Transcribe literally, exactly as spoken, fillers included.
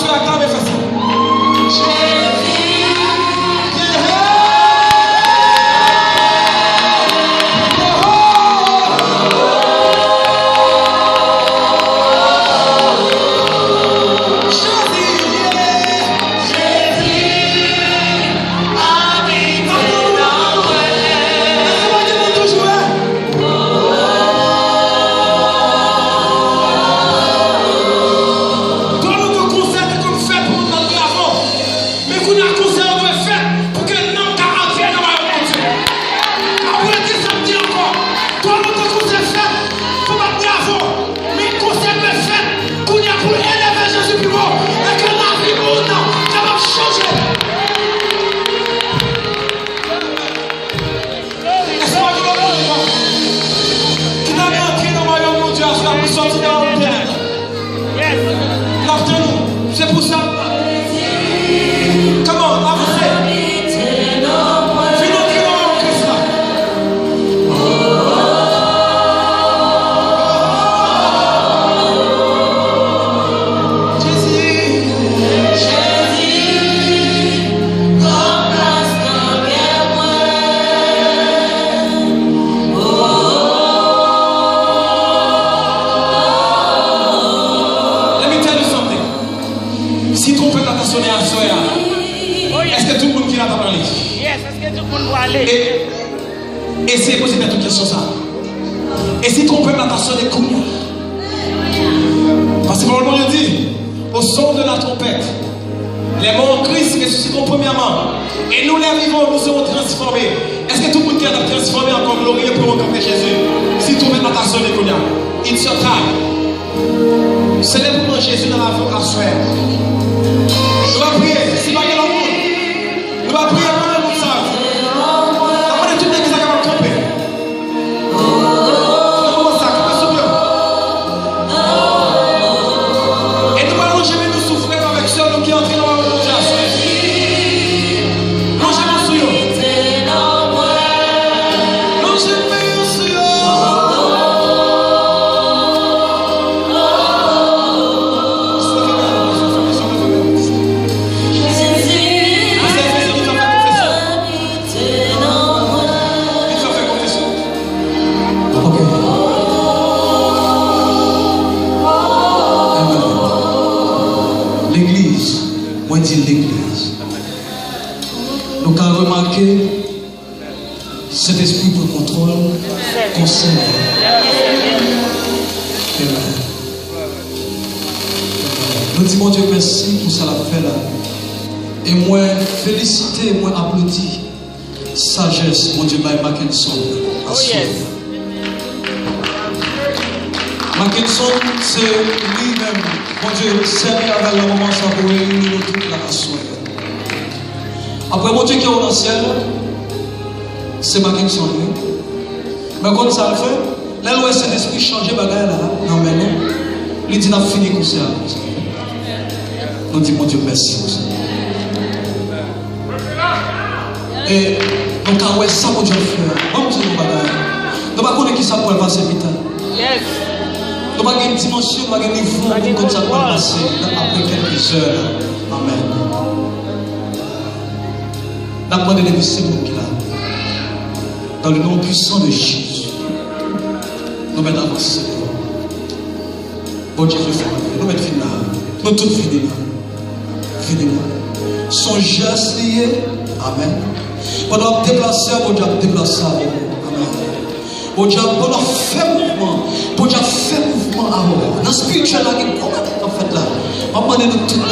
Aklame, fè sa. Jezi. Jezi. Jezi. Abite nan mwen. Èske mwen gen pou toujou, eh? Dwa nou te konsèy te konn fèt pou nou t ap bravo. Men kounye a konsèy yo dwe fèt pou ke nanm ka antre nan wayòm Bondye. Apre di sa m di ankò, dwa nou te konsèy fèt pou bat bravo. Men konsèy dwe fèt kounye a pou eleve Jezi pi wo e ke lavi moun nan kapab chanje. Èske w gen lòt moun ki ta vle antre nan wayòm Bondye aswè a pou sòti nan wayòm tenten an? L ap tann ou. Se pou sa. Come on, avanse. Vin antre nan wayòm Kris la. Jezi. Jezi. Pran plas nan kè mwen. Oh. Let me tell you something. Si twonpèt la ta sonnen aswè a, èske tout moun ki la t ap ale? Yes, èske tout moun prale? E, eseye poze tèt ou kesyon sa. E si twonpèt la ta sonnen kounye a? Paske pawòl Bondye di, au son de la trompette, les morts en Christ ressusciteront premièrement, et nous, les vivants, nous serons transformés. Èske tout moun ki la t ap transfòme ankò gloriye pou yo rankontre Jezi? Si twonpèt la ta sonnen kounye a, it's your time. Se lè pou pran Jezi nan lavi w aswè a. Nou va priye, si pa gen lòt moun, nou va priye pou lòt moun sa yo. N ap mande tout legliz la kapab kanpe. Nan moman sa, kanpe sou pye w. E nou pral lonje men nou sou frè nou avèk sè nou ki antre nan wayòm Bondye aswè. Lonje men sou yo. Lonje men sou yo. Li fè fè konfesyon. Ok. Amen. Legliz, mwen di legliz. Nou ka remake, Sentespri pran kontwòl konsèy. Amen. Nou di Bondye mèsi pou sa l ap fè la. E mwen felisite, mwen aplodi sajès Bondye bay Mackenson aswè. Mackenson, se li menm Bondye sèvi avè l nan moman sa pou reyini nou tout la aswè. Apre Bondye ki o nan syèl la, se Mackenson wi. Men konn sa l fè? Lè l wè Sentespri chanje bagay la nan men nou, li di n ap fini konsè a konsa. Nou di Bondye mèsi pou sa. E nou ka wè sa Bondye ap fè a. Ban m di nou yon bagay. Nou pa konnen kisa k pral pase pita. Nou pa gen dimansyon, nou pa gen nivo pou n konn sa k pral pase nan apre kèlke zè la. Amèn. N ap mande depi se moun ki la. Dans le nom puissant de Jésus. Nou mèt avanse devan. Bondye fè sa. Nou mèt vin la. Nou tout vini la. Vini la. Se yon jès li ye. Amèn. Pandan w ap deplase, Bondye ap deplase avè w. Amèn. Bondye ap, pandan w ap fè mouvman, Bondye ap fè mouvman avè w. Nan espirityèl la, gen gwo bagay k ap fèt la. M ap mande nou tout nou